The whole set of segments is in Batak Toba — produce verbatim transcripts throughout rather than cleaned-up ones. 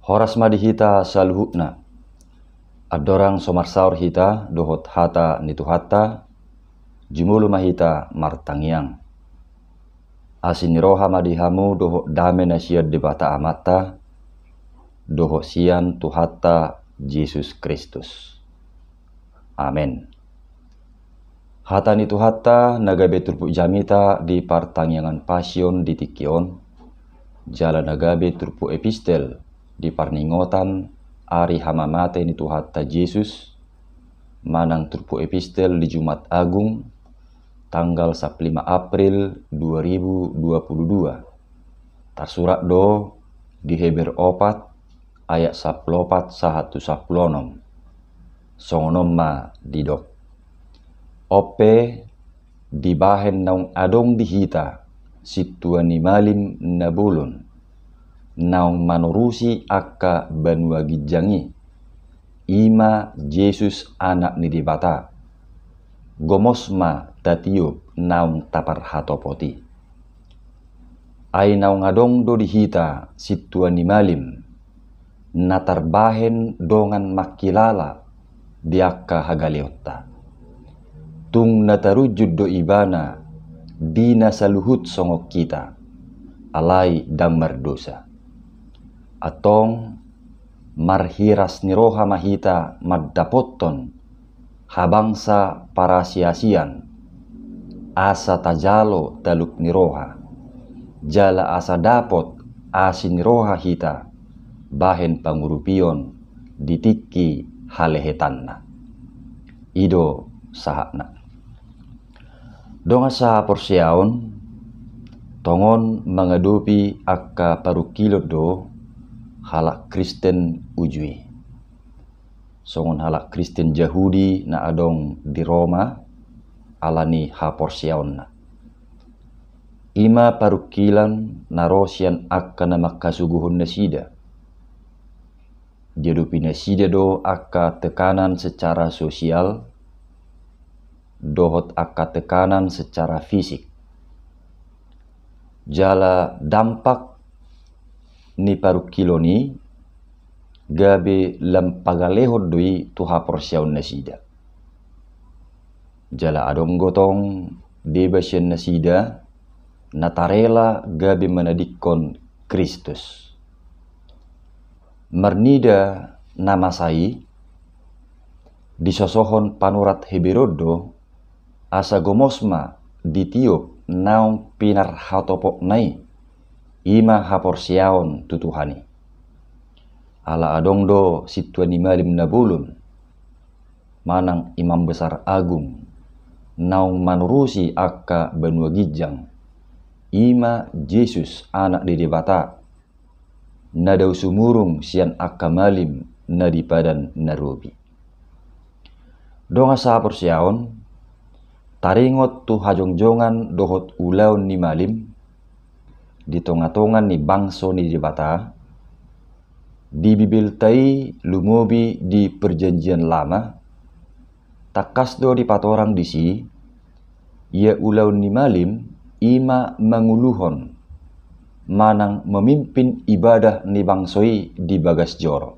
Horas ma di hita saluhutna. Andorang so marsaor hita dohot hata ni Tuhanta, jumolo ma hita martangiang. Asi ni roha ma di hamu dohot dame na sian Debata Amanta, dohot sian Tuhanta Jesus Kristus. Amen. Hata ni Tuhanta na gabe turpuk jamita di partangiangan Pasion di tingki on, jala na gabe turpuk epistel di parningotan ari hamamate ni Tuhanta Jesus, manang turpuk epistel di Jumat Agung, tanggal sampulu lima April dua ribu dua puluh dua. Tarsurat do di Heber opat ayat sampulu opat sahat tu sampulu onom. Songon on ma didok. On pe dibahen naung adong di hita sintua ni malim na bolon, naung manorusi angka banua ginjang i, i ma Jesus Anak ni Debata. Gomos ma tatiop naung taparhatopot i. Ai naung adong do di hita sintua ni malim, na tarbahen dongan mangkilala di angka hagaleonta. Tung na tarunjun do ibana di na saluhut songon hita, alai ndang mardosa. Antong marhiras ni roha ma hita mandapothon habangsa parasiasian, asa tajalo taluk ni roha, jala asa dapot asi ni roha hita bahen pangurupion di tingki halehetanna. I do sahatna. Dongan sahaporseaon, tongon mangadopi angka parungkilon do halak Kristen uju i. Songon halak Kristen Jahudi na adong di Roma, ala ni haporseaonna. I ma parungkilon na ro sian angka na mangkasuguhon nasida. Diadopi nasida do angka tekanan secara sosial, dohot angka tekanan secara fisik. Jala dampak ni parungkilon i gabe lam pagalehon do i tu haporseaon nasida. Jala adong do tong deba sian nasida na tarela gabe manadingkon Kristus. Marnida na masa i, disosohon panurat Heber on do, asa gomos ma ditiop naung pinarhatopotna i, i ma haporseaon tu Tuhan i. Ala adong do sintua ni malim na bolon, manang imam besar agung, naung manorusi angka banua ginjang, i ma Jesus Anak ni Debata, na dao sumurung sian angka malim na di padan na robi. Dongan sahaporseaon, taringot tu hajongjongan dohot ulaon ni malim di tongatonga ni bangso ni Debata, di Bibelta i lumobi di Perjanjian Lama, tangkas do dipatorang disi, ia ulaon ni malim i ma manguluhon manang memimpin ibadah ni bangso i di bagas joro.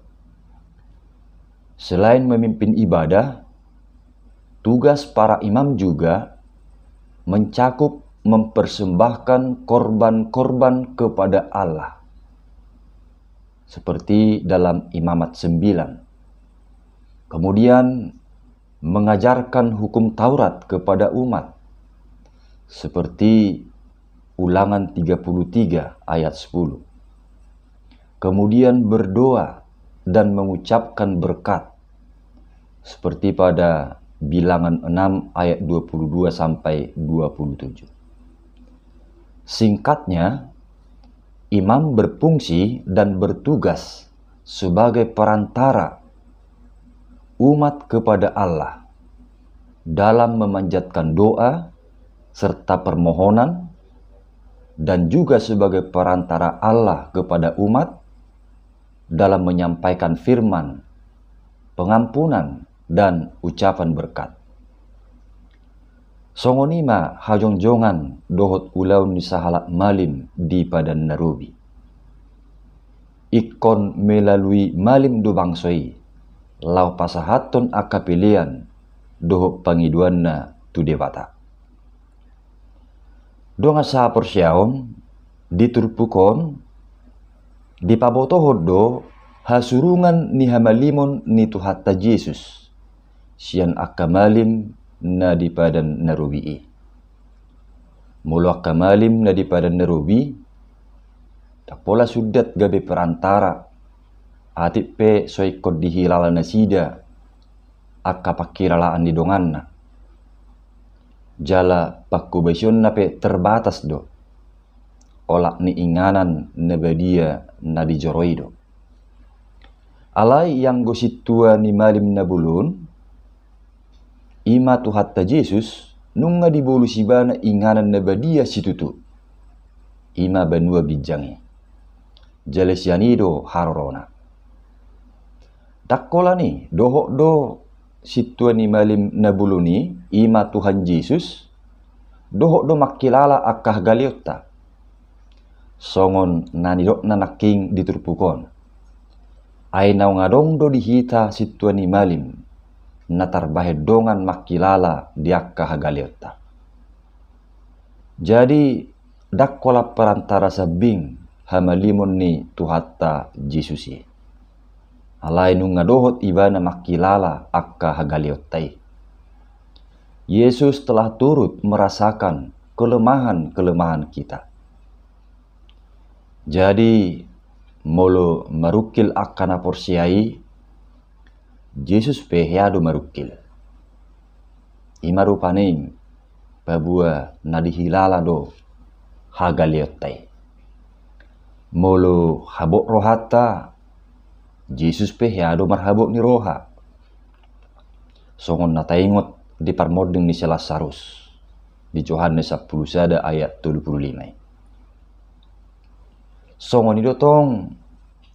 Selain memimpin ibadah, tugas para imam juga mencakup mempersembahkan korban-korban kepada Allah, seperti dalam Imamat sembilan. Kemudian mengajarkan hukum Taurat kepada umat, seperti Ulangan tiga puluh tiga ayat sepuluh. Kemudian berdoa dan mengucapkan berkat, seperti pada Bilangan enam ayat dua puluh dua sampai dua puluh tujuh. Singkatnya, imam berfungsi dan bertugas sebagai perantara umat kepada Allah dalam memanjatkan doa serta permohonan, dan juga sebagai perantara Allah kepada umat dalam menyampaikan firman, pengampunan, dan ucapan berkat. Songon i ma hajongjongan dohot ulaon ni sahalak malim di padan na robi. ingkon melalui malim do bangso i laho pasahathon angka pelean dohot pangidoanna tu Debata. Dongan sahaporseaon, di turpuk on dipabotohon do hasurungan ni hamalimon ni Tuhanta Jesus sian angka malim na di Padan na Robi i. Molo angka malim na di Padan na Robi, ndang pola sundat gabe perantara, atik pe so ingkon dihilala nasida angka pangkilalaan ni donganna. Jala pangkobasionna pe terbatas do, olat ni inganan na badia na di joro i do. Alai ianggo sintua ni malim na bolon, i ma Tuhanta Jesus, nunga dibolus ibana inganan na badia situtu, i ma banua ginjang i. Jala sian i do harorona. Ndang holan i, dohot do sintua ni malim na bolon i, i ma Tuhan Jesus, dohot do mangkilala angka hagaleonta. Songon na nidokna nangkin di turpuk on. Ai naung adong do di hita sintua ni malim, na tarbahen dongan mangkilala di angka hagaleonta. Jadi, ndang holan perantara sambing hamalimon ni Tuhanta Jesus i. Alai nunga dohot ibana mangkilala angka hagaleonta i. Yesus telah turut merasakan kelemahan-kelemahan kita. Jadi, molo marungkil angka na porsea i, Jesus pe hea do marungkil. I ma rupani paboa na dihilala do hagaleonta i. Molo habot rohanta, Jesus pe hea do marhabot ni roha. Songon na taingot di parmonding ni si Lasarus, di Johannes sampulu sada ayat tolu pulu lima i. Songon i do tong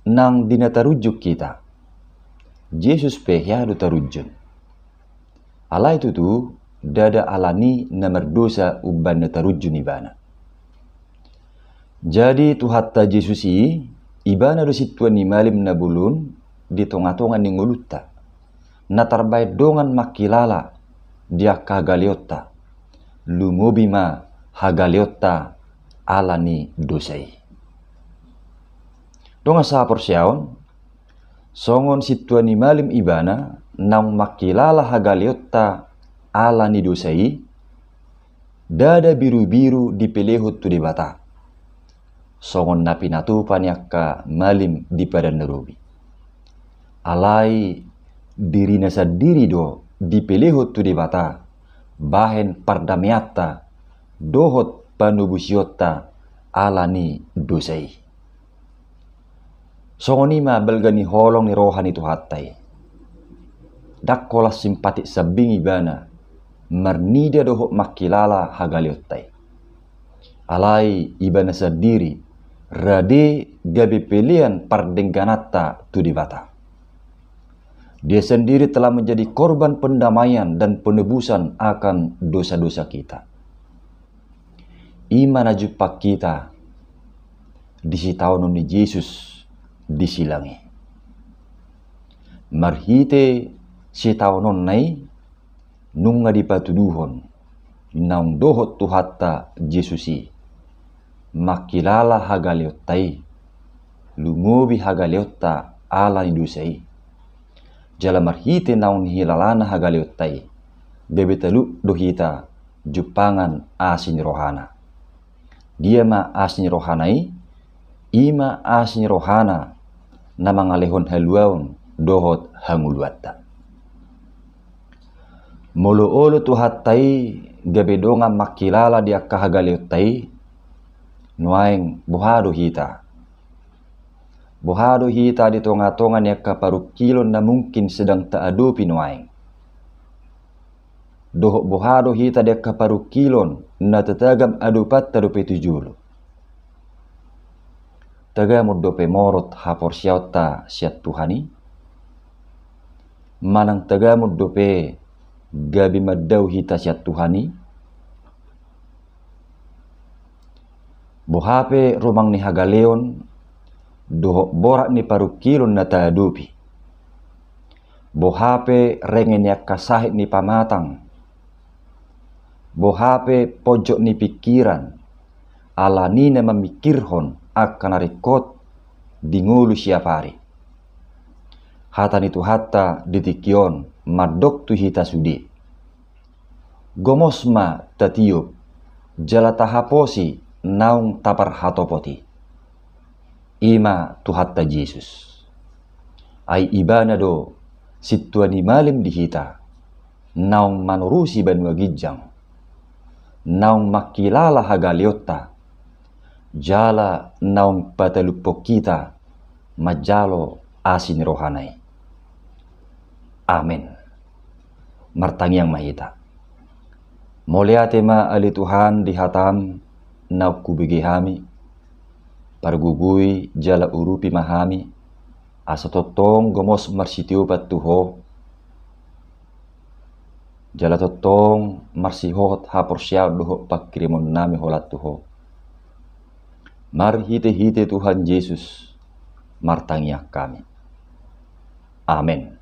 nang di na tarunjun hita. Jesus pe hea do tarunjun. Alai tutu, ndada alani na mardosa umbahen na tarunjun ibana. Jadi Tuhanta Jesus i, ibana do sintua ni malim na bolon di tonga-tonga ni ngolunta, na tarbahen dongan mangkilala di angka hagaleonta, lumobi ma hagaleonta ala ni dosa i. Dongan sahaporseaon, songon sintua ni malim ibana naung mangkilala hagaleonta ala ni dosa i, ndada birubiru dipelehon tu Debata, songon na pinatupa ni angka malim di Padan na Robi. Alai dirina sandiri do dipelehon tu Debata bahen pardameanta dohot panobusionta ala ni dosa i. Songon i ma balga ni holong ni roha ni Tuhanta i. Ndang holan simpatik sambing ibana marnida dohot mangkilala hagaleonta i. Alai ibana sandiri rade gabe pelean pardenggananta tu Debata. Dia sendiri telah menjadi korban pendamaian dan penebusan akan dosa-dosa kita. I ma na jumpang hita di sitaonon ni Jesus di silang i. Marhite sitaononna i, nunga dipatuduhon naung dohot Tuhanta Jesus i mangkilala hagaleonta i, lumobi hagaleonta ala ni dosa i. Jala marhite naung nihilalana hagaleonta i, gabe talup do hita jumpangan asi ni rohana. Dia ma asi ni rohana i? I ma asi ni rohana na mangalehon haluaon dohot hangoluanta. Molo olo Tuhanta i gabe dongan mangkilala di angka hagaleonta i, nuaeng boha do hita? Boha do hita di tonga-tonga ni angka parungkilon na mungkin sedang taadopi nuaeng? Dohot boha do hita di angka parungkilon na tatagam adopanta dope tu jolo? Tagamon dope morot haporseaonta sian Tuhan i? Manang tagamon dope gabe mandao hita sian Tuhan i? Boha pe rumang ni hagaleon, dohot borat ni parungkilon na taadopi. Boha pe renge ni angka sahit ni pamatang, boha pe ponjot ni pingkiran, ala ni na mamingkirhon angka na ringkot di ngolu siap ari. Hata ni Tuhanta di tingki on mandok tu hita sude. Gomos ma tatiop, jala tahaposi naung taparhatopot i. I ma Tuhanta Jesus. Ai Ibana do sintua ni malim di hita, naung manorusi banua ginjang, naung mangkilala hagaleonta, jala naung pataluphon hita manjalo asi ni rohana i. Amen. Martangiang ma hita. Mauliate ma ale Tuhan di hatam naung hubege hami, pargogoi jala urupi ma hami, asa tongtong gomos marsitiopan tu Ho, jala tongtong marsihohot haporseaon dohot panghirimonnami holan tu Ho. Marhitehite Tuhan Jesus, martangiang hami. Amen.